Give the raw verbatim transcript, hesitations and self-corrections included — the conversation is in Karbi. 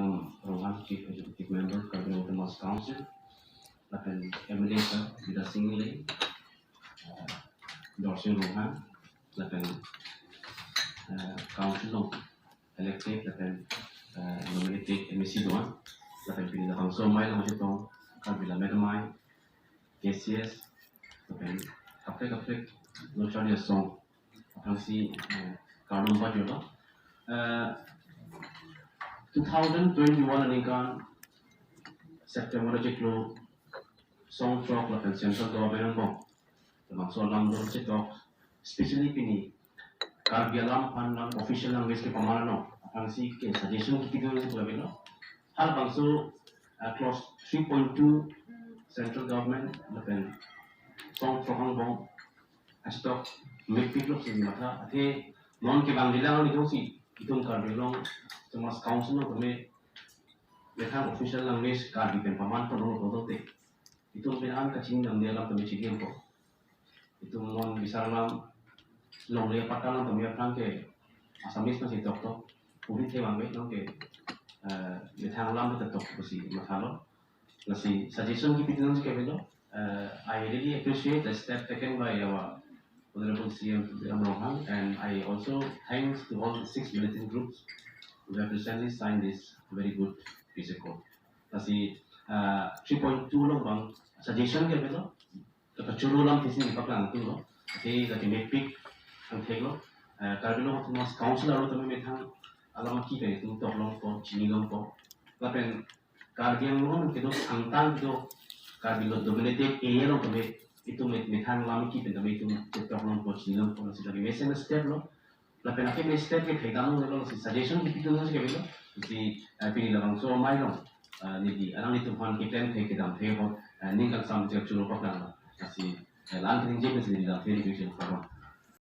Ronghang, Chief Executive Member, Karbi Anglong Autonomous Council, lapen M L A sir Bidya Sing Engleng, uh, Dorsing Ronghang, lapen, uh, Council along elected lapen, uh, nominated M A C do-an, lapen pini labangso amei along chetong Karbi Lammet Amei, K C S, lapen kaprek kaprek lo charli asong aphrangsi, eh, kardom pajirlo. Eh, two thousand twenty-one aningkan September achiklo song throk lapen central government angbong labangso alam do chetok, especially pini Karbi alam aphan lang official language kepaman angbong aphrangsi ke suggestion kipidun si pulabelo. Halabangso, uh, clause three point two central government lapen song throk angbong achetok mepik lo si matha, athe non kevangjilang ni dosi itum Karbi Anglong Autonomous Council along tame methang official language Karbi pen paman pon lo pulote, itum pen an kachini damde alam tame chini dampo. Itum non bisar alam longle apatta alam tame aphrang ke Assamese pensi toktok, puri the bang be non ke, eh, methang alam ta tok pusi mathalo. Lasi suggestion kipidun si kevelo. Uh, I really appreciate the step taken by our Honorable C M Tuliram Ronghang, and I also thanks to all the six militant groups who have recently signed this very good peace accord. Lasi, uh, three point two along bang suggestion kevelo, kachoro alam thesi nangpaklangdunlo, athe lake mepik angthek lo, uh, Karbi Anglong Autonomous Council arlo tame methang alam aki pen itum tok longpo, chini longpo, lapen Karbi Anglong kedo angtan kedo Karbi lo dominated area along tame itum met methang alam aki pen tame itum chetok longpo, chini longpo, lasi lake mesen step lo. Lapen ake me step ke thekdam lo, lasi suggestion kipidun si kevelo. Si, eh, pini labangso amei along, eh, neli alanglitum aphan keklem the kedam the ho, eh, ning kangsam chek churo paklanglo. Lasi, eh, la-an kaningje pensi neli dam the request kardom.